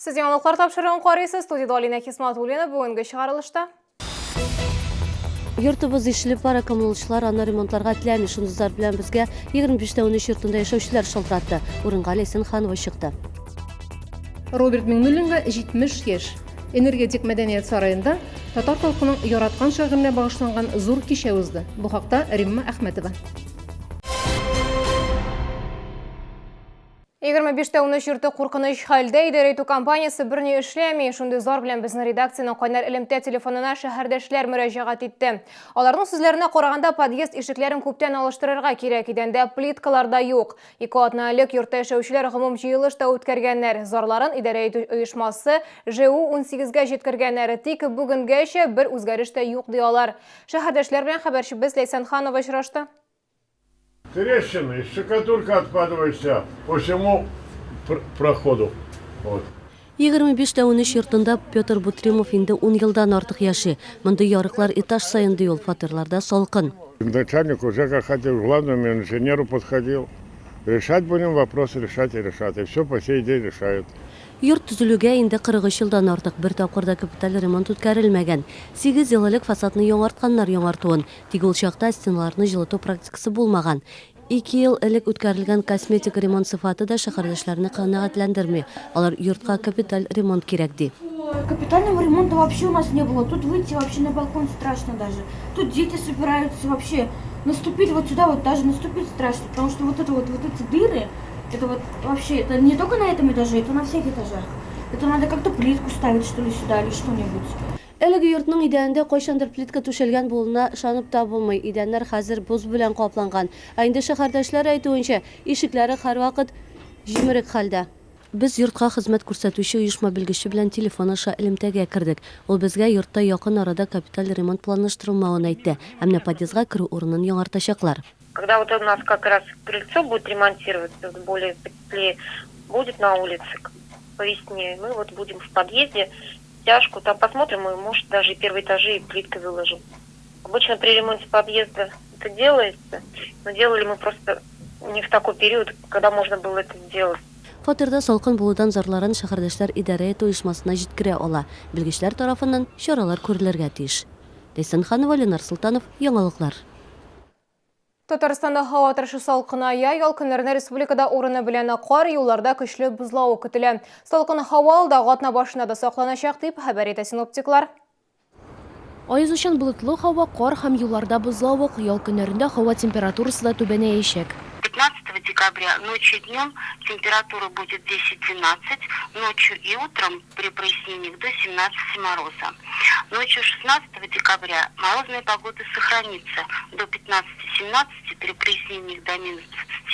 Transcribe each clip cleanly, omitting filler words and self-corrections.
Сез яңалыклар тапшыруын карыйсыз. Студиядә Алина Хисматуллина бүгенге чыгарылышта. Йортыбыз ишелеп бара, коммуналчылар аны ремонтларга теләми. Шундый зар белән безгә 25 тә 13 йортында яшәүчеләр шалтыратты. Урынга Ләйсән Ханова чыкты. Роберт Миңнуллинга 70 яшь. Энергетик мәдәният сараенда татар халкының яраткан шагыйренә багышланган зур кичә узды. Бу хакта Римма Әхмәтова. 25 тә 13 йорты куркыныч хәлдә, идарә итү компаниясе берни эшләми. Шундый зар белән безнең редакциянең кайнар элемтә телефонына шәһәрдәшләр мөрәҗәгать итте. Аларның сүзләренә караганда, подъезд ишекләрен күптән алыштырырга кирәк, идәндә плиткалар да юк. Ике атна элек йортта яшәүчеләр гомум җыелыш та үткәргәннәр. Зарларын идарә итү оешмасы ЖУ-18гә җиткергәннәр. Тик бүгенгәчә бер үзгәреш тә юк, ди алар. Шәһәрдәшләр белән хәбәрчебез Ләйсән Ханова очрашты. Трещины, штукатурка откладывает вся по всему проходу. Вот. 25 тә 13 йортында Петр Бутримов инде ун елдан артык яши. Мондый ярыклар этаж саен, ди ул, фатирларда салкын. Начальник уже как хотел, к главному инженеру подходил. Решать будем вопрос, решать и решать. И все по сей день решают. Йорт төзелүгә инде 43 елдан артык, бер тапкыр да капиталь ремонт үткәрелмәгән. Сигез ел элек фасадны яңартканнар яңартуын. Тик ул чакта стеналарны җылыту практикасы булмаган. Ике ел элек үткәрелгән косметик ремонт сыйфаты да шәһәрдәшләрне канәгатьләндерми. Алар йортка капиталь ремонт кирәк ди. Капитального ремонта вообще у нас не было. Тут выйти вообще на балкон страшно даже. Тут дети собираются вообще. Наступить вот сюда вот даже наступить страшно, потому что вот это вот, вот эти дыры, это вот вообще, это не только на этом этаже, это на всех этажах. Это надо как-то плитку ставить что ли сюда или что-нибудь. Әлеге йортның идәнендә кайчандыр плитка түшәлгән булуына ышанып та булмый. Идәннәр хәзер боз белән капланган. Ә инде шәһәрдәшләр әйтүенчә, ишекләре һәрвакыт җимерек хәлдә. Без йортка хезмәт күрсәтүче оешма белгече белән телефон аша элемтәгә кердек. Ул безгә йортта якын арада капиталь ремонт планлаштырылмавын әйтте. Ә менә подъездга керү урынын яңартачаклар. Когда вот у нас как раз крыльцо будет ремонтироваться, более потеплее будет на улице по весне, мы вот будем в подъезде стяжку, там посмотрим, мы, может, даже и первые этажи и плиткой выложим. Обычно при ремонте подъезда это делается, но делали мы просто не в такой период, когда можно было это сделать. Фатирда салкын булудан зарларын шәһәрдәшләр идарә итү оешмасына җиткерә ала. Белгечләр тарафыннан чаралар күрелергә тиеш. Ләйсән Ханова, Ленар Солтанов, Яңалыклар. Татарстанда һава торышы салкыная, ял көннәрендә республикада урыны белән кар, юлларда көчле бозлавык көтелә. Салкын һава алдагы атна башында да сакланачак, дип хәбәр итә синоптиклар. Аязучан болытлы һава, кар һәм юлларда бозлавык. Ял көннәрендә һава температурасы да түбәнәячәк. Пятнадцатого декабря ночью и днем температура будет десять-двенадцать, ночью и утром при прояснениях до 17 мороза. Ночью 16 декабря морозная погода сохранится до 15-17, при прояснениях до минус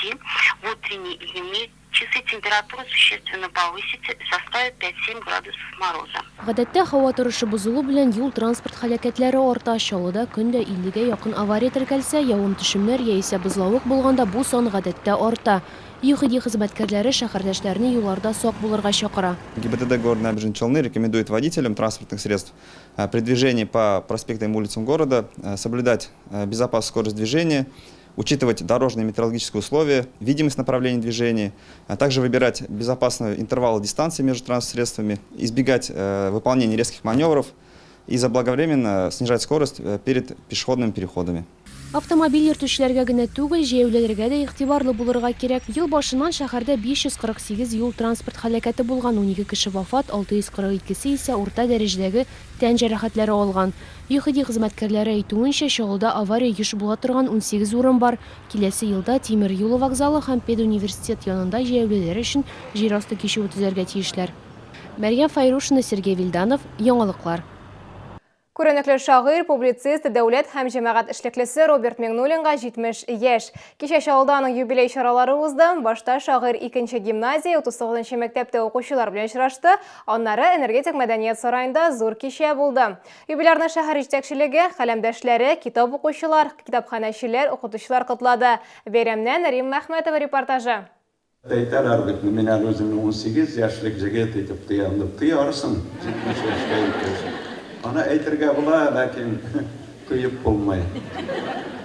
20. В утренние и дневные часы температура существенно повысится и составит 5-7 градусов мороза. Гадәттә, һава торышы бозылу белән юл-транспорт һәлакәтләре арта. Чаллыда көн дә 50 гә якын авария теркәлсә, явым-төшемнәр яисә бозлавык булганда бу сан гадәттә арта. ЮХИДИ хезмәткәрләре шәһәрдәшләрне юлларда сак булырга чакыра. ГИБДД города Набережные Челны рекомендует водителям транспортных средств при движении по проспектам и улицам города соблюдать безопасную скорость движения, учитывать дорожные и метеорологические условия, видимость направления движения, а также выбирать безопасные интервалы дистанции между транспортными средствами, избегать выполнения резких маневров и заблаговременно снижать скорость перед пешеходными переходами. Автомобиль йөртүчеләргә генә түгел, җәяүлеләргә дә игътибарлы булырга кирәк. Ел башыннан шәһәрдә 548 юл-транспорт һәлакәте булган, 12 кеше вафат, 642 се исә урта дәрәҗәдәге тән җәрәхәтләре алган. ЮХИДИ хезмәткәрләре әйтүенчә, Чаллыда авария еш була торган 18 урын бар. Киләсе елда тимер юлы вокзалы һәм педуниверситет янында җәяүлеләр өчен җир асты кичүе төзәргә тиешләр. Мәрьям Фәйрушина, Сергей Вильданов, Яңалыклар. Күренекле шагыйрь, публицист, дәүләт һәм җәмәгать эшлеклесе Роберт Миңнуллинга 70 яшь. Кичә Чаллыда аның юбилей чаралары узды. Башта шагыйрь икенче гимназия, 39 нчы мәктәптә укучылар белән очрашты, аннары Энергетик мәдәният сараенда зур кичә булды. Юбилярны шәһәр җитәкчелеге, каләмдәшләре, китап укучылар, китапханәчеләр, укытучылар котлады. Бәйрәмнән Римма Әхмәтова репортажы. Әйтәләр бит, мин әле үземне 18 яшьлек җегет итеп тоям дип. Тоярсың, 70 яшькә җиткәч. Аны әйтергә була, ләкин тоеп булмый.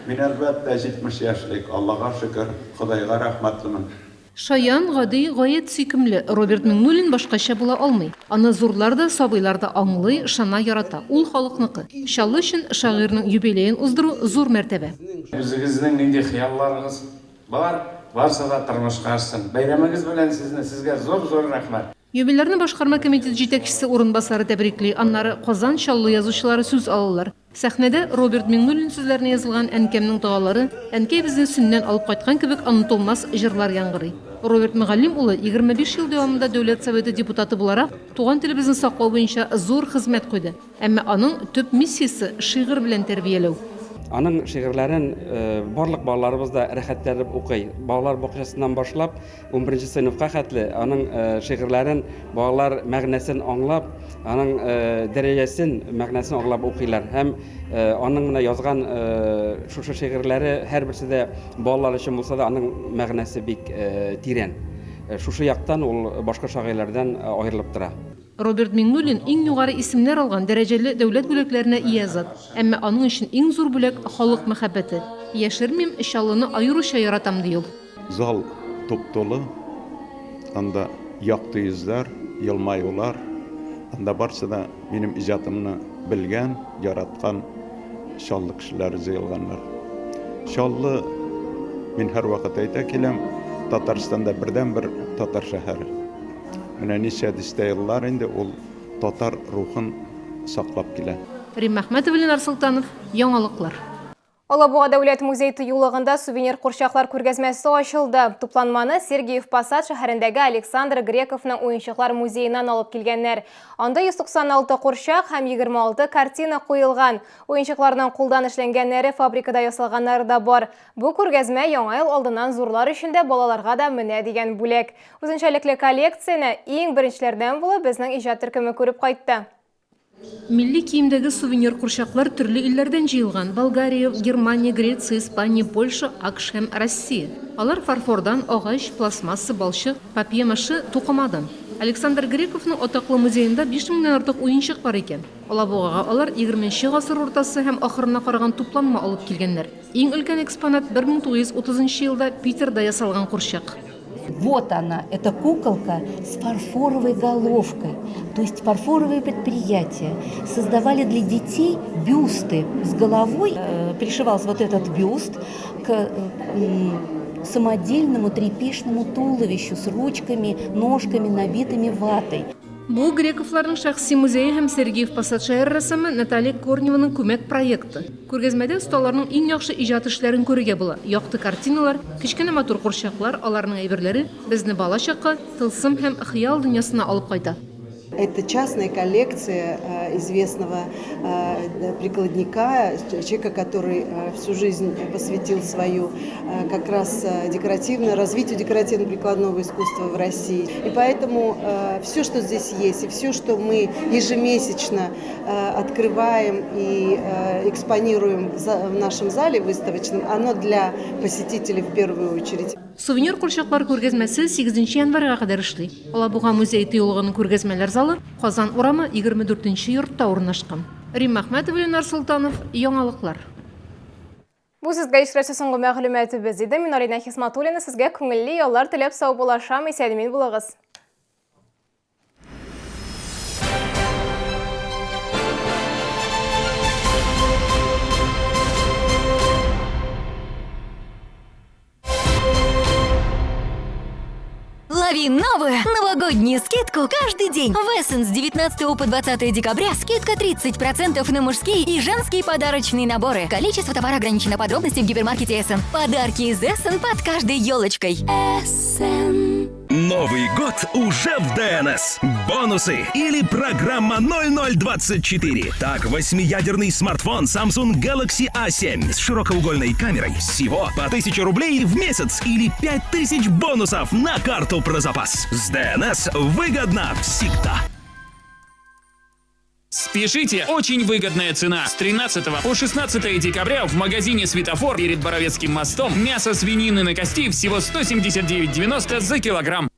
Мин, әлбәттә, 70 яшьлек, Аллага шөкер, Ходайга рәхмәтлемен. Шаян, гади, гаять сөйкемле Роберт Миңнуллин башкача була алмый. Аны зурлар да, сабыйлар да аңлый, ышана, ярата. Ул халыкныкы. Чаллы өчен шагыйрьнең юбилеен уздыру зур мәртәбә. Үзегезнең нинди хыялларыгыз бар, барсы да тормышка ашсын. Бәйрәмегез белән сезне, сезгә зур-зур рәхмәт. Юбилярны башкарма комитет җитәкчесе урынбасары тәбрикли, аннары Казан, Чаллы язучылары сүз алалар. Сәхнәдә Роберт Миңнуллин сүзләренә язылган Әнкәмнең догалары, Әнкәй безне Сөннән алып кайткан кебек онытылмас җырлар яңгырый. Роберт Мөгаллим улы 25 ел дәвамында Дәүләт Советы депутаты буларак, туган телебезне саклау буенча зур хезмәт куйды. Әмма аның төп миссиясе, шигырь белән тәрбияләү. Аның шигырьләрен барлык балаларыбыз да рәхәтләнеп укый. Балалар бакчасыннан башлап, унберенче сыйныфка хәтле аның шигырьләрен балалар мәгънәсен аңлап, аның дәрәҗәсен, мәгънәсен аңлап укыйлар. Һәм аның менә язган шушы шигырьләре һәрберсе дә балалар өчен булса да, аның мәгънәсе бик тирән. Шушы яктан ул башка шагыйрьләрдән аерылып тора. Роберт Миңнуллин иң югары исемнәр алган дәрәҗәле дәүләт бүләкләренә ия зат. Әмма аның өчен иң зур бүләк, халык мәхәббәте. Яшермим, Чаллыны аеруча яратам, ди ул. Зал туп-тулы, анда якты йөзләр, елмаюлар, анда барсы да минем иҗатымны белгән, яраткан Чаллы кешеләре җыелганнар. Чаллы, мин һәрвакыт әйтә киләм, Татарстанда бердәнбер татар шәһәре. Менә ничә дистә еллар инде ул татар рухын саклап килә. Римма Әхмәтова, Ленар Солтанов, Яңалыклар. Алабуга дәүләт музей-тыюлыгында сувенир курчаклар күргәзмәсе ачылды. Тупланманы Сергиев Посад шәһәрендәге Александр Грековның уенчыклар музееннан алып килгәннәр. Анда 196 курчак һәм 26 картина куелган. Уенчыкларның кулдан эшләнгәннәре, фабрикада ясалганнары да бар. Бу күргәзмә Яңа ел алдыннан зурлар өчен дә, балаларга да менә дигән бүләк. Үзенчәлекле коллекцияне иң беренчеләрдән булып безнең иҗат төркеме күреп кайтты. Милли киемдәге сувенир курчаклар төрле илләрдән җыелган, Болгария, Германия, Греция, Испания, Польша, АКШ һәм Россия. Алар фарфордан, агач, пластмасса, балчык, папье-маше, тукымадан. Александр Грековның атаклы музеенда биш меңнән артык уенчык бар икән. Алабугага алар егерменче гасыр уртасы һәм ахырына караган тупланма алып килгәннәр. Иң өлкән экспонат, 1930 нчы елда Питерда ясалган курчак. Вот она, эта куколка с фарфоровой головкой. То есть фарфоровые предприятия создавали для детей бюсты с головой. Э, пришивался вот этот бюст к э, самодельному тряпичному туловищу с ручками, ножками, набитыми ватой. Бу, Грековларның шәхси музее һәм Сергиев Посад шәһәре рәссамы Наталья Корневаның күмәк проекты. Күргәзмәдә осталарның иң яхшы иҗат эшләрен күрергә була. Якты картиналар, кечкенә матур курчаклар, аларның әйберләре безне балачакка, тылсым һәм хыял дөньясына алып кайта. Это частная коллекция известного прикладника, человека, который всю жизнь посвятил свою как раз декоративно, развитию декоративно-прикладного искусства в России. И поэтому все, что здесь есть, и все, что мы ежемесячно открываем и экспонируем в нашем зале выставочном, оно для посетителей в первую очередь. Сувенир курчаклар күргәзмәсе 8 январьга кадәр эшли. Алабуга музей-тыюлыгының күргәзмәләр залы Казан урамы, 24 нче йортта урнашкан. Римма Әхмәтова, Ленар Солтанов, Яңалыклар. Бу сезгә ишетеләсе соңгы мәгълүматыбыз иде. Мин Алинә Хисматуллина сезгә күңелле яллар теләп саубуллашам. Исән-имин булыгыз. Лови новую новогоднюю скидку каждый день. В Эссен с 19 по 20 декабря скидка 30% на мужские и женские подарочные наборы. Количество товара ограничено. Подробности в гипермаркете Эссен. Подарки из Эссен под каждой елочкой. Эссен. Новый год уже в ДНС. Бонусы или программа 0024. Так, восьмиядерный смартфон Samsung Galaxy A7 с широкоугольной камерой всего по 1000 рублей в месяц или 5000 бонусов на карту про запас. С ДНС выгодно всегда. Спешите! Очень выгодная цена. С 13 по 16 декабря в магазине «Светофор» перед Боровецким мостом мясо свинины на кости всего 179,90 за килограмм.